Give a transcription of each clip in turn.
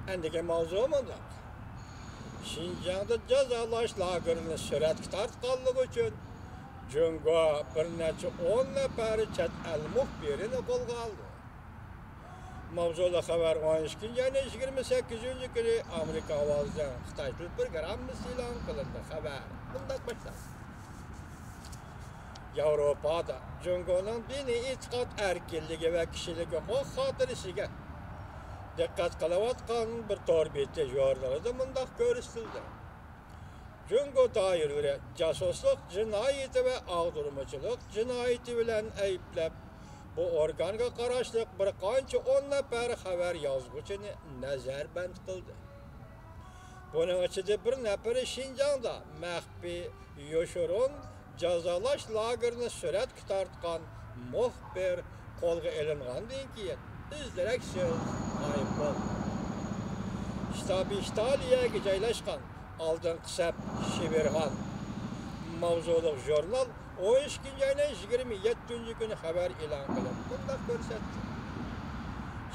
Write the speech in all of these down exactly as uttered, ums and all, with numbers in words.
ئەندىكى ماۋزۇ مۇنداق. شىنجاڭدا جازالاش لاگېرىنى سۈرەتكە تارتقانلىقى ئۈچۈن جۇڭگو بىر نەچچە ئون نەپەر چەت ئەل مۇخبىرىنى قولغا ئالدى. ماۋزۇلۇق خەۋەر ئون ئىككىنچى ئاينىڭ يىگىرمە سەككىزىنچى كۈنى ئامېرىكا ئاۋازىنىڭ خىتاي تىل پروگراممىسى ئېلان قىلىندى. خەۋەر مۇنداق باشلاندى. ياۋروپادا جۇڭگونىڭ دىنىي ئېتىقاد ئەركىنلىكى ۋە كىشىلىك ھوقۇق خاتىرىسىگە دىققەت قىلىۋاتقان بىر تور بېتى ژۇرنىلىدا مۇنداق كۆرسىتىلدى. جۇڭگو دائىرىلىرى جاسۇسلۇق جىنايىتى ۋە ئاغدۇرمىچىلىق جىنايىتى بىلەن ئەيىبلەپ، بۇ ئورگانغا قاراشلىق بىر قانچە ئون نەپەر خەۋەر يازغۇچىنى نەزەربەند قىلدى. بۇنىڭ ئىچىدە بىر نەپىرى شىنجاڭدا مەخپىي، يوشۇرۇن جازالاش لاگېرىنى سۈرەتكە تارتقان مۇخبىر قولغا ئېلىنغاندىن كېيىن، ئىز-دېرەكسىز غايىب بولدى. شتابى ئىتالىيەگە جايلاشقان ئالدىنقى سەپ شىۋېرغان ماۋزۇلۇق ژۇرنال ئون ئىككىنچى ئاينىڭ يىگىرمە يەتتىنچى كۈنى خەۋەر ئېلان قىلىپ، مۇنداق كۆرسەتتى.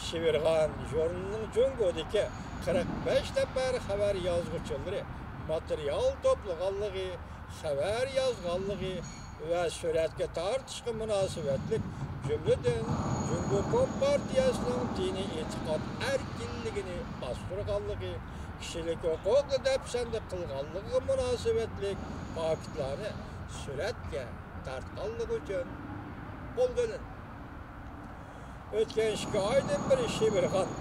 شىۋېرغان ژۇرنىلىنىڭ جۇڭگودىكى قىرىق بەش نەپەر خەۋەر يازغۇچىلىرى ماتېرىيال توپلىغانلىقى، خەۋەر يازغانلىقى ۋە سۈرەتكە تارتىشقا مۇناسىۋەتلىك، جۈملىدىن جۇڭگو كومپارتىيەسىنىڭ دىنىي ئېتىقاد ئەركىنلىكىنى باستۇرغانلىقى، كىشىلىك ھوقۇقنى دەپسەندە قىلغانلىقىغا مۇناسىۋەتلىك پاكىتلارنى سۈرەتكە تارتقانلىقى ئۈچۈن قولغا ئېلىندى. ئۆتكەن ئىككى ئايدىن بېرى شىۋېرغان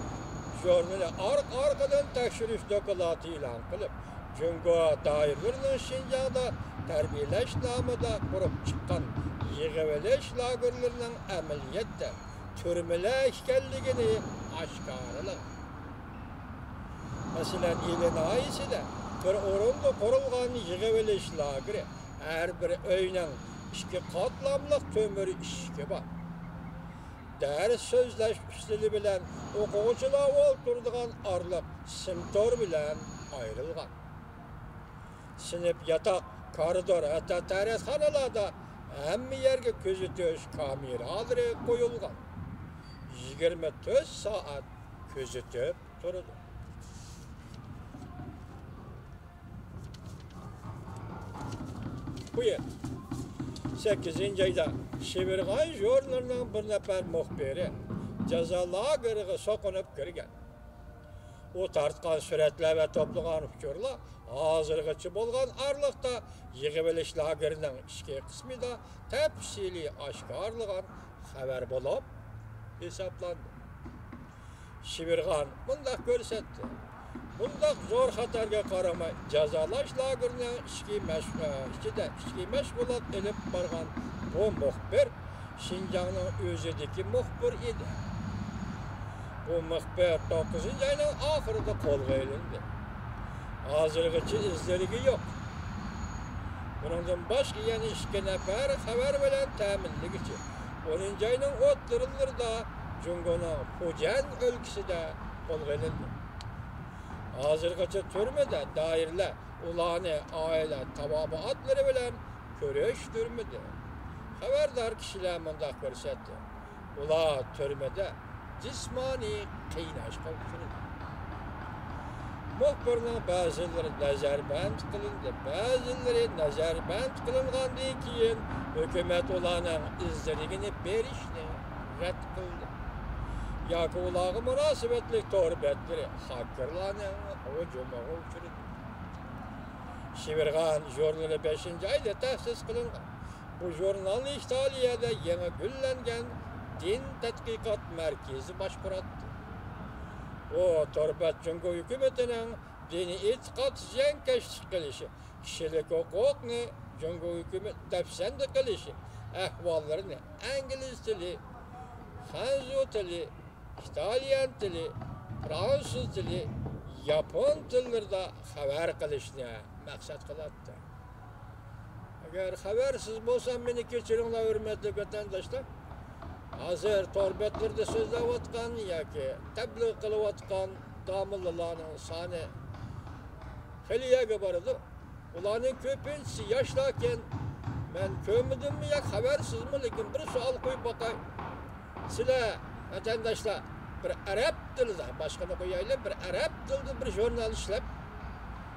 ژۇرنىلى ئارقا-ئارقىدىن تەكشۈرۈش دوكلاتى ئېلان قىلىپ، جۇڭگو دائىرىلىرىنىڭ شىنجاڭدا تەربىيەلەش نامىدا قۇرۇپ چىققان يىغىۋېلىش لاگېرلىرىنىڭ ئەمەلىيەتتە تۈرمىلەر ئىكەنلىكىنى ئاشكارىلىغان. مەسىلەن، ئىلى ناھىيەسىدە بىر ئورۇندا قۇرۇلغان يىغىۋېلىش لاگېرى، ھەر بىر ئۆينىڭ ئىككى قاتلاملىق تۆمۈر ئىشىكى بار. دەرس سۆزلەش ئۈستىلى بىلەن ئوقۇغۇچىلار ئولتۇرىدىغان ئارىلىق سىم تور بىلەن ئايرىلغان. سىنىپ، ياتاق، كارىدور، ھەتتا تەرەتخانىلاردا ھەممە يەرگە كۆزىتىش كامېرالىرى قويۇلغان. يىگىرمە تۆت سائەت كۆزىتىپ تۇرىدۇ. بۇ يىل سەككىزىنچى ئايدا شىۋېرغان ژۇرنىلىنىڭ بىر نەپەر مۇخبىرى جازا لاگېرىغا سوقۇنۇپ كىرگەن. ئۇ تارتقان سۈرەتلەر ۋە توپلىغان ئۇچۇرلار ھازىرغىچە بولغان ئارىلىقتا يىغىۋېلىش لاگېرىنىڭ ئىچكى قىسمىدا تەپسىلىي ئاشكارىلىغان خەۋەر بولۇپ ھېسابلانىدۇ. شىۋېرغان مۇنداق كۆرسەتتى: بۇنداق زور خەتەرگە قارىماي، جازالاش لاگېرىنىڭ ئىچكى مەش-، ئىچىدە ئىچكى مەشغۇلات ئېلىپ بارغان بۇ مۇخبىر شىنجاڭنىڭ ئۆزىدىكى مۇخبىر ئىدى. بۇ مۇخبىر توققۇزىنچى ئاينىڭ ئاخىرىدا قولغا ئېلىندى. ھازىرغىچە ئىز-دېرىكى يوق. بۇنىڭدىن باشقا يەنە ئىككى نەپەر خەۋەر بىلەن تەمىنلىگۈچى ئونىنچى ئاينىڭ ئوتتۇرىلىرىدا جۇڭگونىڭ فۇجيەن ئۆلكىسىدە قولغا ئېلىندى. ھازىرغىچە تۈرمىدە دائىرىلەر ئۇلارنى ئائىلە تاۋابىئاتلىرى بىلەن كۆرۈشتۈرمىدى. خەۋەردار كىشىلەر مۇنداق كۆرسەتتى: ئۇلار تۈرمىدە جىسمانىي قىيناشقا ئۇچرىدى. مۇخبىرنىڭ بەزىلىرى نەزەربەند قىلىندى، بەزىلىرى نەزەربەند قىلىنغاندىن كېيىن، ھۆكۈمەت ئۇلارنىڭ ئىز-دېرىكىنى بېرىشنى رەت قىلدى ياكى ئۇلارغا مۇناسىۋەتلىك تور بەتلىرى خاكېرلارنىڭ ھۇجۇمىغا ئۇچرىدى. شىۋېرغان ژۇرنىلى بەشىنچى ئايدا تەسىس قىلىنغان. بۇ ژۇرنالنى ئىتالىيەدە يېڭى گۈللەنگەن دىن تەتقىقات مەركىزى باشقۇراتتى. بۇ تور بەت جۇڭگو ھۆكۈمىتىنىڭ دىنىي ئېتىقاد زىيانكەشلىك قىلىشى، كىشىلىك ھوقۇقنى جۇڭگو ھۆكۈمىتى دەپسەندە قىلىشى ئەھۋاللىرىنى ئىنگلىز تىلى، خەنزۇ تىلى، ئىتالىيان تىلى، فرانسۇز تىلى، ياپون تىللىرىدا خەۋەر قىلىشنى مەقسەت قىلاتتى. ئەگەر خەۋەرسىز بولسام، مېنى كەچۈرۈڭلار، ھۆرمەتلىك ۋەتەنداشلار. ھازىر تور بەتلىرىدە سۆزلەۋاتقان ياكى تەبلىغ قىلىۋاتقان داموللىلارنىڭ سانى خېلى يەرگە بارىدۇ. ئۇلارنىڭ كۆپىنچىسى ياشلاركەن. مەن كۆرمىدىممۇ ياكى خەۋەرسىزمۇ، لېكىن بىر سوئال قويۇپ باقاي. سىلەر، ۋەتەنداشلار، بىر ئەرەب تىلىدا، باشقىنى قويايلى، بىر ئەرەب تىلىدا بىر ژۇرنال ئىشلەپ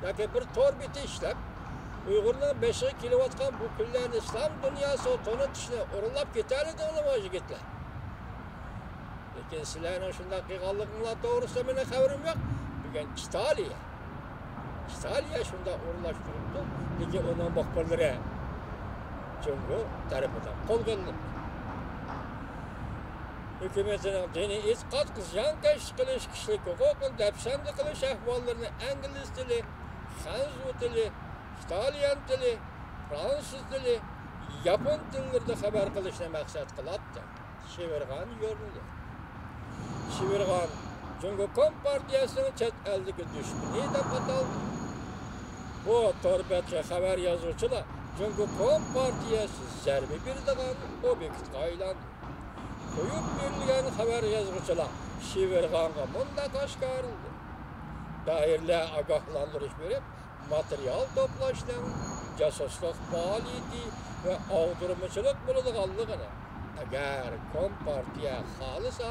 ياكى بىر تور بېتى ئىشلەپ، ئۇيغۇرنىڭ بېشىغا كېلىۋاتقان بۇ كۈنلەرنى ئىسلام دۇنياسىغا تونۇتۇشنى ئورۇنلاپ كېتەلىدىڭلارمۇ يىگىتلەر؟ لېكىن سىلەرنىڭ شۇنداق قىلغانلىقىڭلار توغرىسىدا مېنىڭ خەۋىرىم يوق. بۈگۈن ئىتالىيە، ئىتالىيە شۇنداق ئورۇنلاشتۇرۇپتۇ، لېكىن ئۇنىڭ مۇخبىرلىرى جۇڭگو تەرىپىدىن قولغا ئېلىنىپتۇ. ھۆكۈمىتىنىڭ دىنىي ئېتىقادقا زىيانكەشلىك قىلىش، كىشىلىك ھوقۇقنى دەپسەندە قىلىش ئەھۋاللىرىنى ئىنگلىز تىلى، خەنزۇ تىلى، ئىتالىيان تىلى، فرانسۇز تىلى، ياپون تىللىرىدا خەۋەر قىلىشنى مەقسەت قىلاتتى. شىۋېرغان ژۇرنىلى. شىۋېرغان جۇڭگو كومپارتىيەسىنىڭ چەت ئەلدىكى دۈشمىنى دەپ ئاتالدى. بۇ تور بەتكە خەۋەر يازغۇچىلار جۇڭگو كومپارتىيەسى زەربە بېرىدىغان ئوبيېكتقا ئايلاندى. قويۇپ بېرىلگەن خەۋەر يازغۇچىلار شىۋېرغانغا مۇنداق ئاشكارىلىدى: دائىرىلەر ئاگاھلاندۇرۇش بېرىپ، ماتېرىيال توپلاشنىڭ جاسۇسلۇق پائالىيىتى ۋە ئاغدۇرمىچىلىق بولىدىغانلىقىنى، ئەگەر كومپارتىيە خالىسا،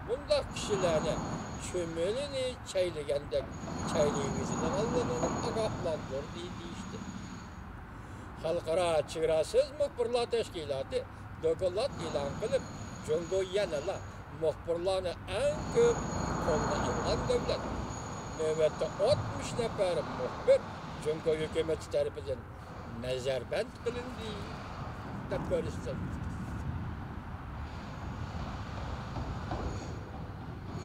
بۇنداق كىشىلەرنى چۈمۈلىنى چەيلىگەندەك چەيلىۋېتىدىغانلىقىنى ئاگاھلاندۇردى دېيىشتى. خەلقئارا چېگراسىز مۇخبىرلار تەشكىلاتى دوكلات ئېلان قىلىپ، جۇڭگو يەنىلا مۇخبىرلارنى ئەڭ كۆپ قولغا ئالغان دۆلەت. نۆۋەتتە ئاتمىش نەپەر مۇخبىر جۇڭگو ھۆكۈمىتى تەرىپىدىن نەزەربەند قىلىندى، دەپ كۆرسىتىلدى.